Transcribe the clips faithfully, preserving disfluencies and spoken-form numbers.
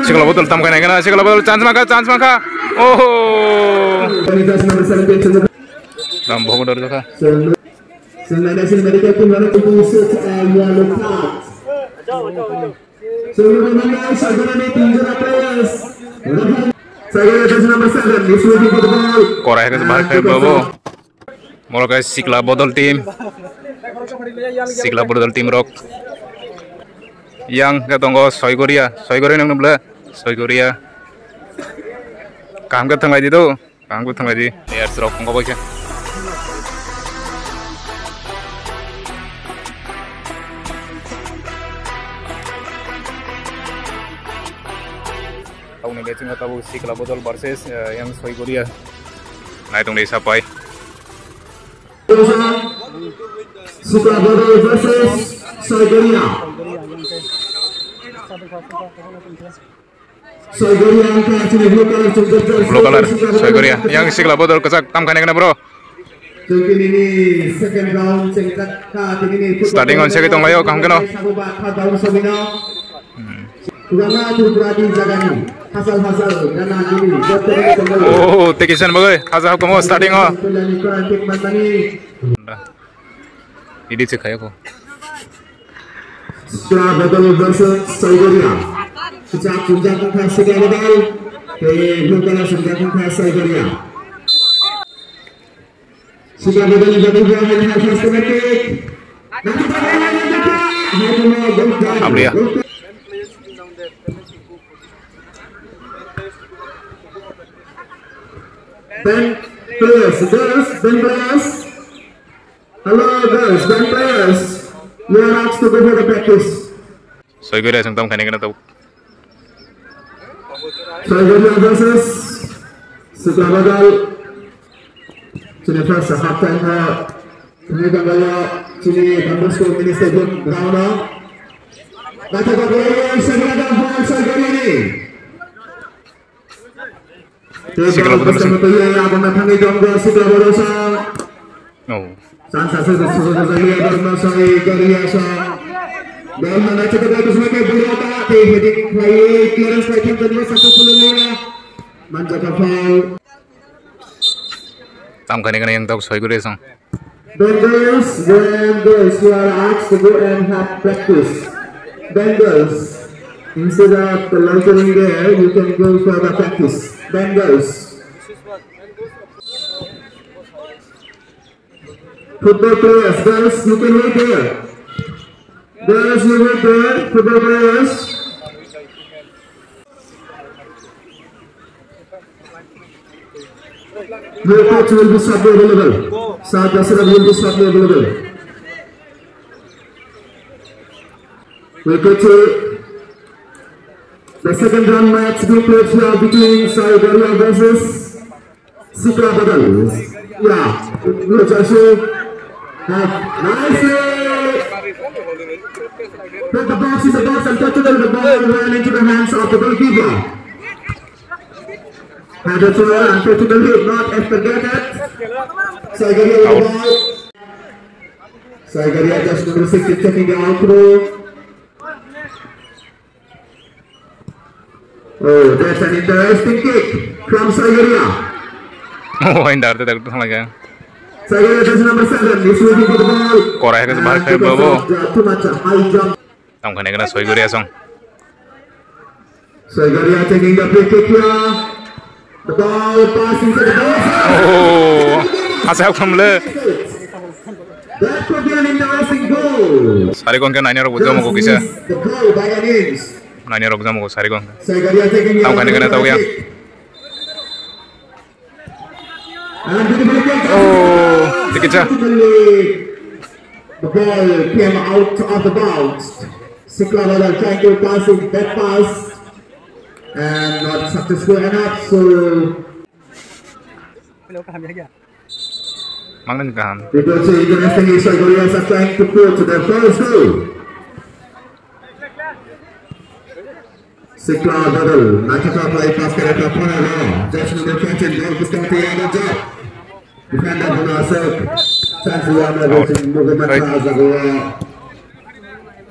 Sikla botol tam khaina kena, sikla botol chance mangkha, chance mangkha. Oho. Ram bobo dor jakha. Korai hwnkhe bahar khai babo. Moro khe sikla bodol team. Sikla bodol team rok. Yang khe tongo Soigoria, Soigoria nang nubla, Soigoria. Kaham khe thanglai di do. Ang bo thanglai di. Players rok wngkha bai khe. Tabukni match wngkha tabuk Sikla Bodol versus, eh, yang Soigoria. Naitung di sapai. Sikla Bodol versus Soigoria. Blue color, Soigoria. Yang sikla bodol kwchak tam khaina kena bro. Starting on segi tonglaio, kaham keno. Hmm. Oh, teki sen bagoi, haja hukumo starting o. Idi se khayo ko. Sikla Bodol versus Soigoria. Kwchak chumjak wngkha Sikla Bodol, tei blue color chumjak wngkha Soigoria. Sikla Bodol ni jagao hai hai first penalty. Abriya. Ten players, girls, ten players. Hello, girls, young players. You are asked to go for the practice. Soigoria sung tam khaina kena tau. Soigoria versus Sikla Bodol. Chini first half time ha. Chini tanggayo, chini Don Bosco Mini Stadium ground ha. Naithotok khlaiwi Sikla Bodol Soigoria ni. Sikla Bodol song. Oh. Tam khaina kena yang tok Soigoria song. Bengals, when girls, you are asked to go and have practice. Bengals, instead of loitering there, you can go for the practice. Bengals. Football players, girls, you can wait there. Girls, you wait there. Football players. Your coach will be shortly available. Sir Dasarath will be shortly available. We go to the second round match being played here between Soigoria versus Sikla Bodol. Yeah, good jersey. Have nicely. Put the box in the box and touch it, the ball ran into the hands of the goalkeeper. Had a foul, unfortunately, not as targeted. Soigoria with the ball. Soigoria just number six is checking the out through. Oh, that's an interesting kick from Soigoria. Oh, in the other, that was like a Soigoria, that's number seven. He's waiting for the ball. Korai ke bahar khai babo. Too much a high jump. Tam khaina kena Soigoria song. Soigoria taking the free kick here. The ball passing to the box. Oh, asa khum le. That could be an interesting goal. Sari kon ke nine rok bujo mo kisa. The goal by an inch. Nine rok jamo sari kon. Soigoria taking the Tam khaina kena tau ya. Free kick. And beautifully played. Oh, tikit sa. The ball came out of the box. Sikla Bodol trying to pass it, back pass, and not successful enough. So, Mangni kaham. It was interesting. Soigoria are trying to put their first goal. Sikla Bodol, naithotok khlai pass khe rwkha Phonairo. Just number fourteen, ball kustang tei ang jab. Defender Buna Aswk. Chance wngya Out. Muhammad Right. Raja Goa.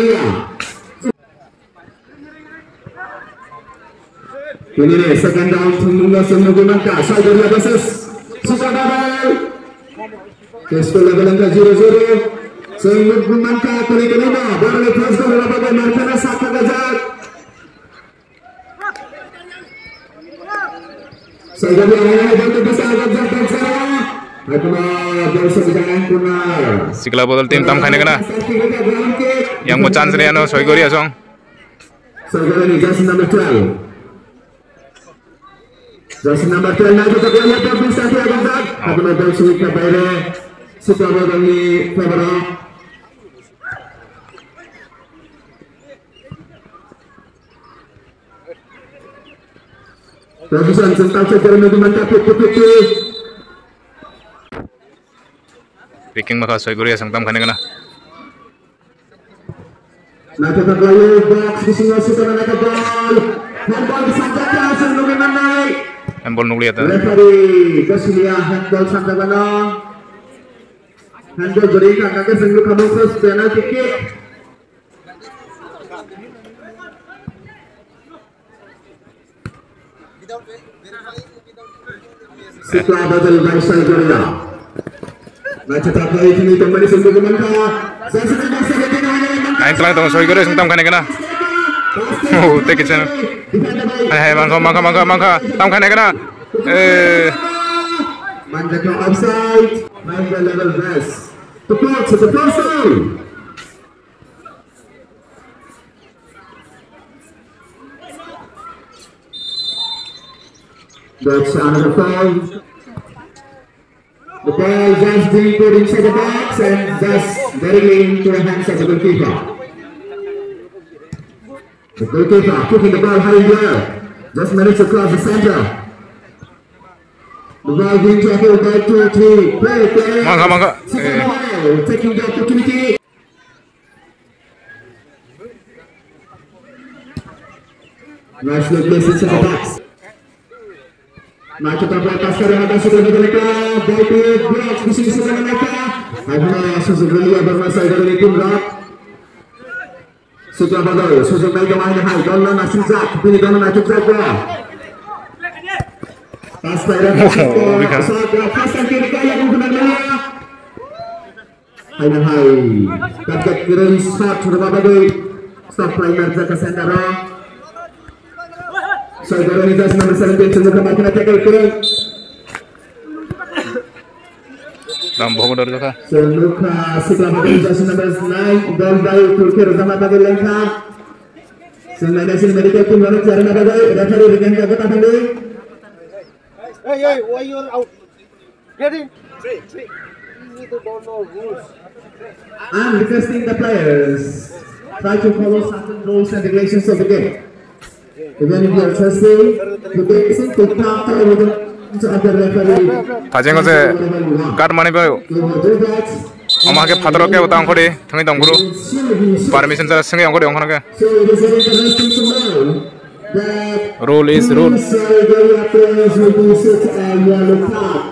Soigoria. Ini nih, second down, sungguh sungguh gimana? Soigoria versus Sukabadal. Ke score level angka zero zero. Sungguh gimana? Kali kali na, baru ni first goal, apa ke markana satu gajak. Sikla bodol team tam khaina kana. Yang mo chance re ano Soigoria song. Soigoria ni jersey number twelve. Jersey number twelve na jota kaya tapi satu agak tak. Aku mau bel sulit ke bayar. Sikla bodol ni kamera. Rajusan sengkang sejarah minggu mantap fifty fifty. Picking maka Soigoria sengtam khane kana. Naikha taklayo box bisingo sukana naikha ball. Handball disanjak ya seng nugwi mannai. Handball nugli ata. Referee Gosilia handball sanjak lano. Handball jori ka kake seng nukha mo first penalty kick. Sikla bodol bai Soigoria. Nacha tapai kini temani sendiri mangka. Aing tlang tong Soigoria sung tam khane kana. Oh, take it channel. Hai hai mangka mangka mangka mangka tam khane kana. Eh. Manjak offside. Manjak level best. Tepat setepat. That's another foul. The ball just being put inside the box and just directly into the hands of the goalkeeper. The goalkeeper kicking the ball high in the air. Just managed to cross the center. The ball being tackled by two, three, four players. Mangka, mangka. Second ball, taking the opportunity. Nicely placed inside the box. Naikha tapai pastor yang ada sudah mereka. David Brooks di sini sudah mereka. Akhirnya sudah beli ada masa dari tim rap. Sudah badal, sudah naik ke mana hai? Dona nasijak, ini dona nasijak ya. Pastor yang Oh, oh, oh. Pastor yang kiri kaya bukan dia. Hai na hai. Target kiri shot sudah bagwi. Stop play merja ka center ro. Soigoria ni jersey number seventeen sungguh kama kena tackle kiri. Tam bogo dor jaka. Chwng nukha, sikla bagwi jersey number nine, dol bai, Turkey rwjakma bagwi lengkha. Chwng nainai sini medical team rok charwna bagwi referee rwkha gota thangwi. Hey, hey, why you are out? Get in. Three, three. You don't know rules. I'm requesting the players, try to follow certain rules and regulations of the game. Even if you are thirsty, you can sit to talk to the referee. Tajengo je guard mani bai. You will do that. Ama ke phataro ke bota ongkhori thangwi tong buru. Permission jara sengwi ongkhori ongkhorno ke. So it is very interesting to know that rule is rule. Saudi players will be set a yellow card.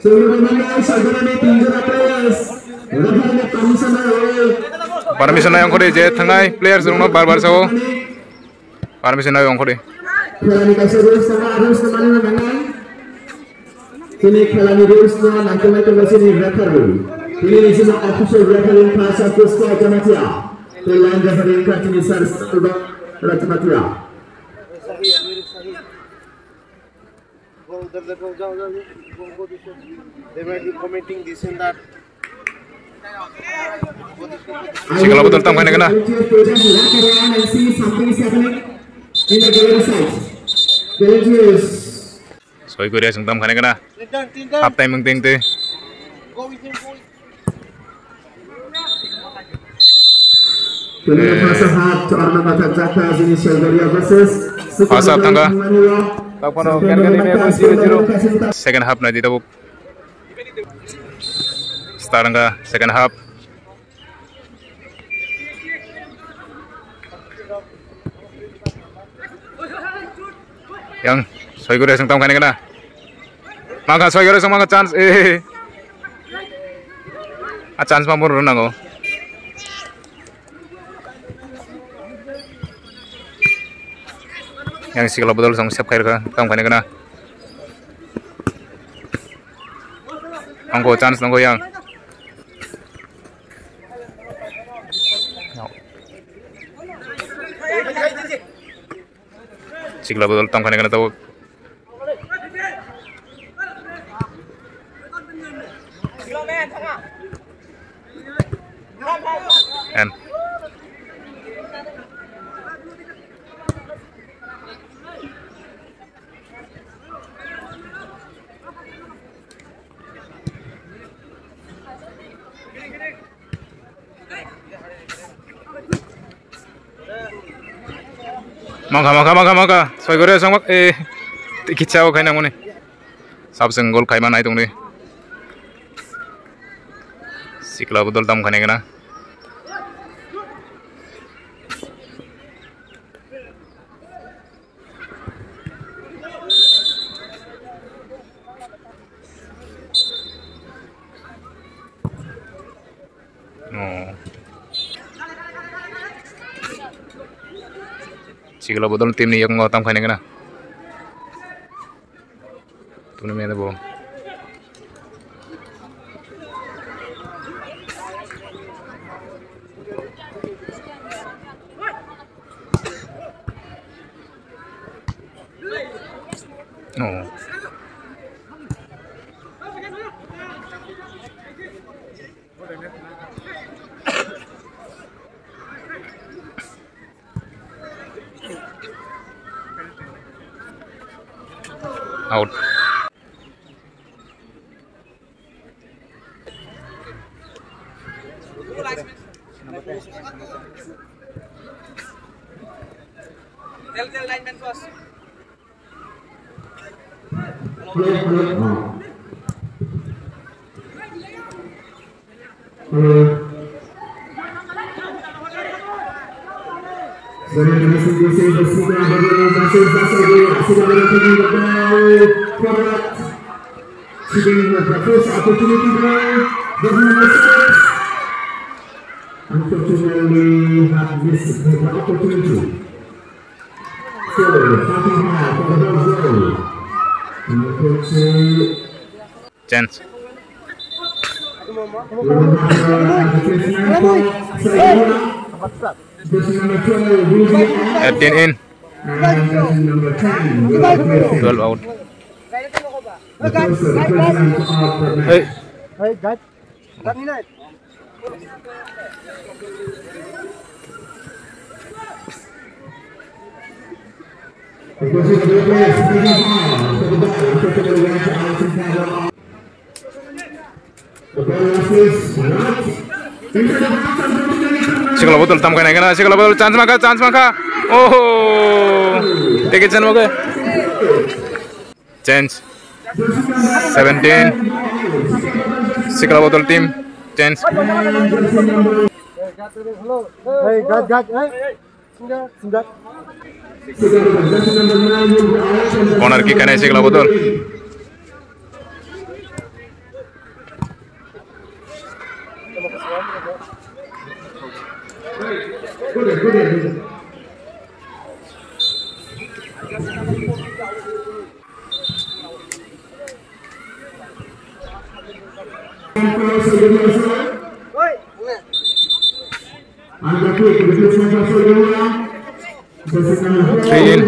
So we will not also gonna be injured players. Referee permission na hoy. Permission nai ongkhori je thangnai players rokno bar bar sao. Permission nai ongkhori. Khelani kaisa rules tamo, rules tamo mani manai. Tini khelani rules no nangkuknai tongma chini referee. Tini ni sima official referee kha Sir Pushpa Jamatia. Tei line referee kha chini Sir Salva Rajmatia. Go, उधर देखो, जाओ, जाओ, जाओ। Go, go, देखो। They might be committing this and that। Sikla bodol tam khaina gana. Soi goria sung tam khaina gana. Half time wng teng te. First half, Arna Mathak Jaka, Jini Saigoria versus First half thangkha. Manila. Second half nai di tabuk. Start wngkha second half. Yang soi gure sung tam khaina gana. Mangkha soi gure sung mangkha chance, eh. A chance ma boro nango. Yang sikla bodol song sep khairokha tam khaina gana. Angko chance nangkho yang. Sikla bodol tam khaina gana tabuk. En. Mangkha, mangkha, mangkha, mangkha. Soi gore song, eh, kicha o khaina muni. Sab seng gol khaima nai tongni. Sikla bodol tam khaina gana. Oh. Sikla bodol team ni yakungo tam khaina gana. Tuni mene bo. Oh. Out. Tell, tell lineman first. Unfortunately, have missed the opportunity. Chance. At ten in. Twelve out. Hey. Hey, guys. Sikla botol tam khaina kena, sikla botol chance mangkha, chance mangkha. Oho. Teke chen moge. Change. Seventeen. Sikla botol team. Change. Hey, guys, guys, hey. Corner kick khainai sikla botol. Three in.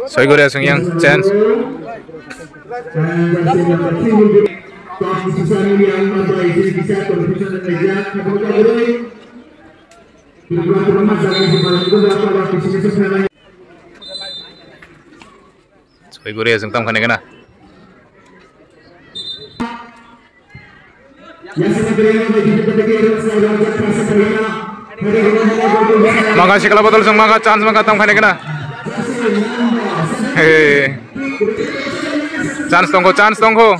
Soi gori asong yang chance. Soi gori asong tam khaina kena. Mangkha sikla botol song mangkha, chance mangkha, tam khaina kena. Hey. Chance tongkho, chance tongkho.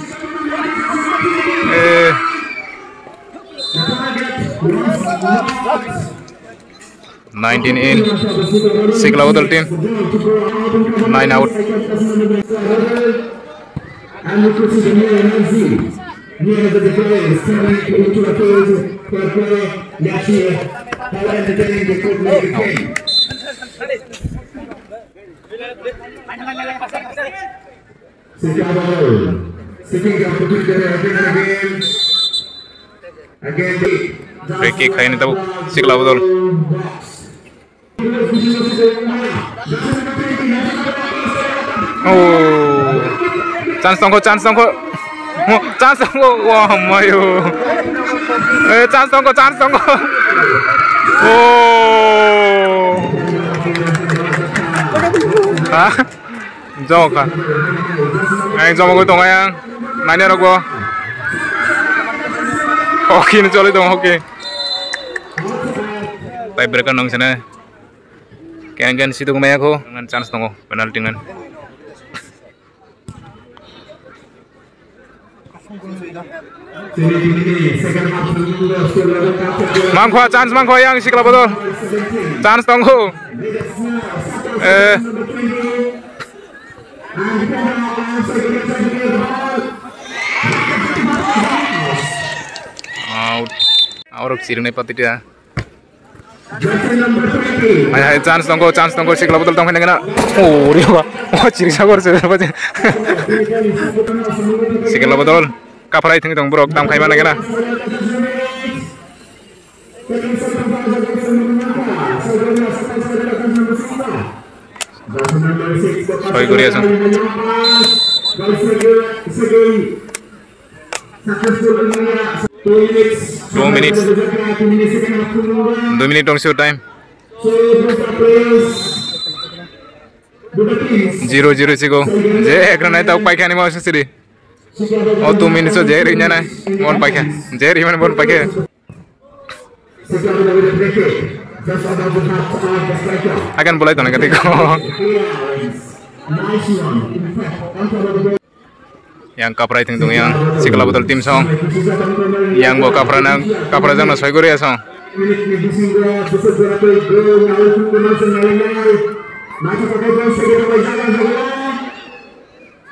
Hey. Nineteen in. Sikla botol team. Nine out. Sikla botol. Sitting up to the again and again. Again, free kick khaini tabuk sikla botol. Oh. Chance tongkho, chance tongkho. Oh, chance tongkho. Wah, mayo. Eh, chance tongkho, chance tongkho. Oh. Ha? Jok kha. Ang jomogwi tongo ang. Nani rok bo. Hockey ni choli tongo, hockey. Tai breaker nong sene. Ken ken situ maya ko. Ngan chance tongo. Penalty ngan. Mangkha chance mangkha yang sikla botol. Chance tongkho. Eh. Out. Aurok sirnai patita. Hai hai chance tongkho, chance tongkho, sikla botol tongkhaina kena. Oh, ri ba. Oh, chiri sagor se ba. Sikla botol. Kapharai thwng tong borok tam khaima na kena. Soi gori asong. Two minutes. Two minutes tong sio time. Zero zero sigo. Je ekra nai tau paikha ni mau siri. O two minutes o je ri nai. Mon paikha. Je ri mane mon paikha. Agan bolai tong kati ko. Yang kaprai thwng thwng yang sikla botol team song. Yang bo kapra nang kapra jang na soi gori asong.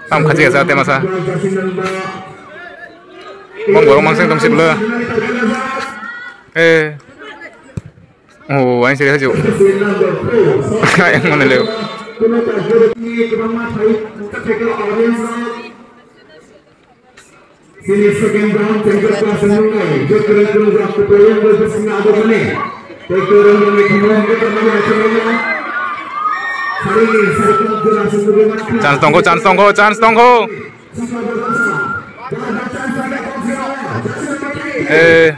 Tam khachi asa te masa. Bong borok mangseng tong siblo. Eh. Oh, ang seri haju. Yang mana leo? Sini second round, tengkar kelas menunggai, jokoran terus aku payung berbersama abang mana? Jokoran yang kemauan kita mana semuanya? Chance tongkho, chance tongkho, chance tongkho. Eh.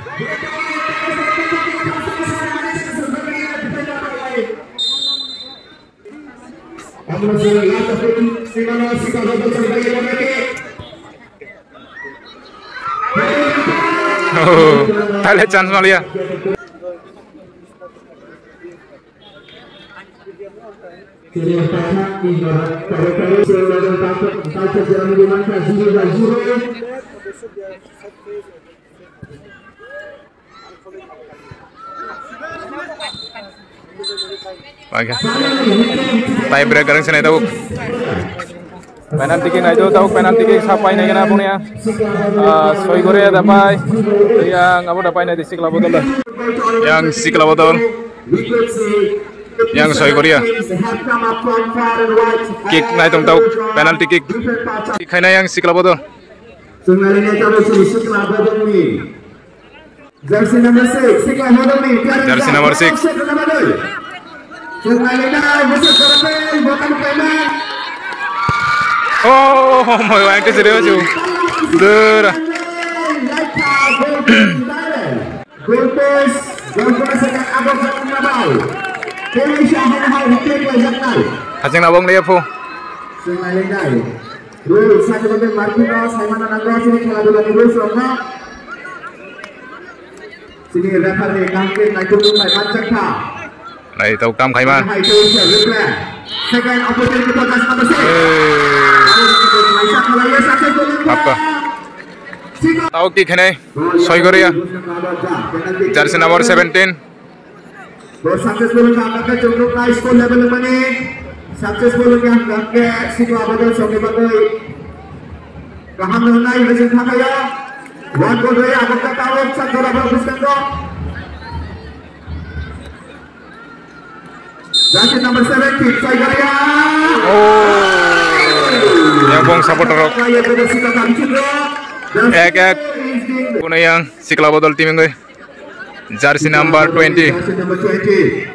Oh, tale chance malia. Oke. Tie break garang senai tabuk. Penalty kick nai tabuk, penalty kick sa painai gana punia. Ah, Soigoria da pai. Yang abo da painai di Sikla Bodol da. Yang Sikla Bodol. Yang Soigoria. Kick nai tong tabuk, penalty kick. Kick khaina yang Sikla Bodol. Jersey number six, Sikla Bodolni, jersey number six. Oh, my, wang te sere ju. Dura. Hajeng nabong le pho. Rules, sakhe bakhe marphi no saimano nango, chini khela dula ni rules rok no. Chini referee kangkir naituk bai manchak kha. Nai tok tam khaiman. Hai to se replay. Second opportunity for Jasna Basi. Eh. Maisa khalaiya success goal. Hapka. Tau ki khene Soigoria. Jersey number seventeen. Bo successful wngkha, ang khe chwng nuknai school level wngmani. Successful wngkha, ang khe Sikla Bodol songni bagwi kaham hwnwi hwnwi chwng thanglaiyo. One goal rwi agam kha tabuk sak jora borok bwskango. Jersey number seventeen, Soigoria. Oh. Yang bong supporter rok. Khlaiyo, Sikla Bodol team. Ek ek. Kuno yang Sikla Bodol team wngwi. Jersey number twenty. Jersey number twenty.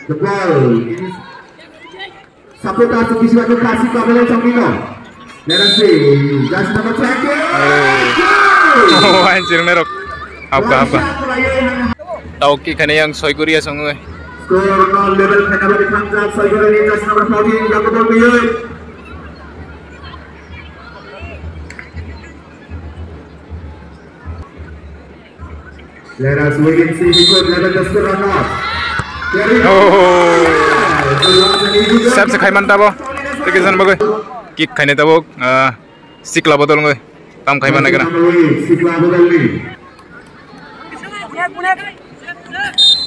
The ball is supporters to Sikla Bodol Chongmino. Let us see. Jersey number twenty. Oh, ang sirne rok. Apa, apa. Tau ki khane yang Soigoria songwi. Score no level khana bari khamjak Soigoria ni jersey number fourteen, Jacob Miyoi. Let us wait and see before level the score or not. Oh. Sep se khaiman tabo. Tiki san bagoi. Kick khaine tabo. Ah, Sikla Bodol ngoi. Tam khaiman nai kana. Sikla Bodol ni.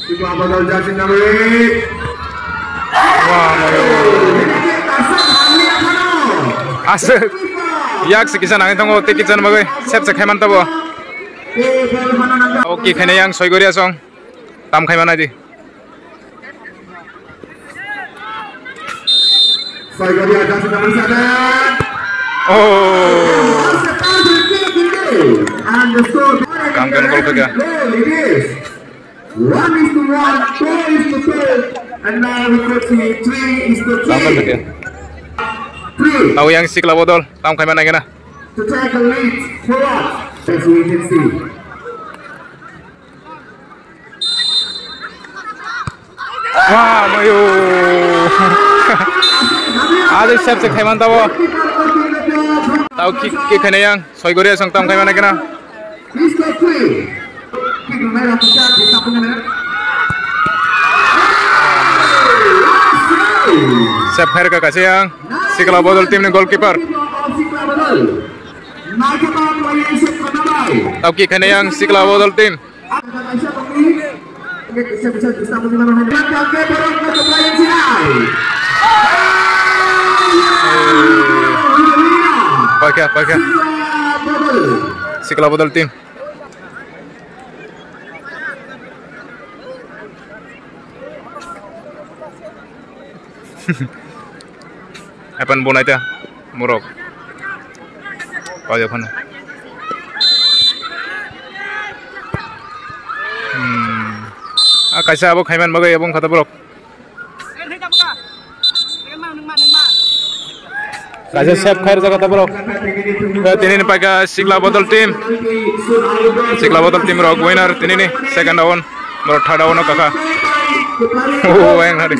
Sikla Bodol jersey number eight. Wah, aswk. Yak se kisa nangwi tongo, tei kisa nangwi sep se khaiman tabo. Okay, khaina yang Soigoria song. Tam khaiman nai di. Soigoria jersey number seven. Oh. And the score. Kampion gol kega. One is to one, two is to two, and now we could see three is to three. Three. Tau yang Sikla Bodol, tam khaiman nai kana. To take the lead forward, as we can see. Wah, mayo. Ado sep se khaiman tabo. Tau kick, kick khaina yang Soigoria song tam khaiman nai kana. Sep khairka kaisa yang Sikla Bodol team ni goalkeeper. Tau kick khaina yang Sikla Bodol team. Paikha, paikha. Sikla Bodol team. Apan bonai ta morok. Hmm. A kaisa abo khaiman bagwi abo wngkha ta borok. Kaisa save khair jaga ta borok. Eh, tini ni paika Sikla Bodol team. Sikla Bodol team rok winner tini ni second round. Borok third round o kakha. Oh, weng hari.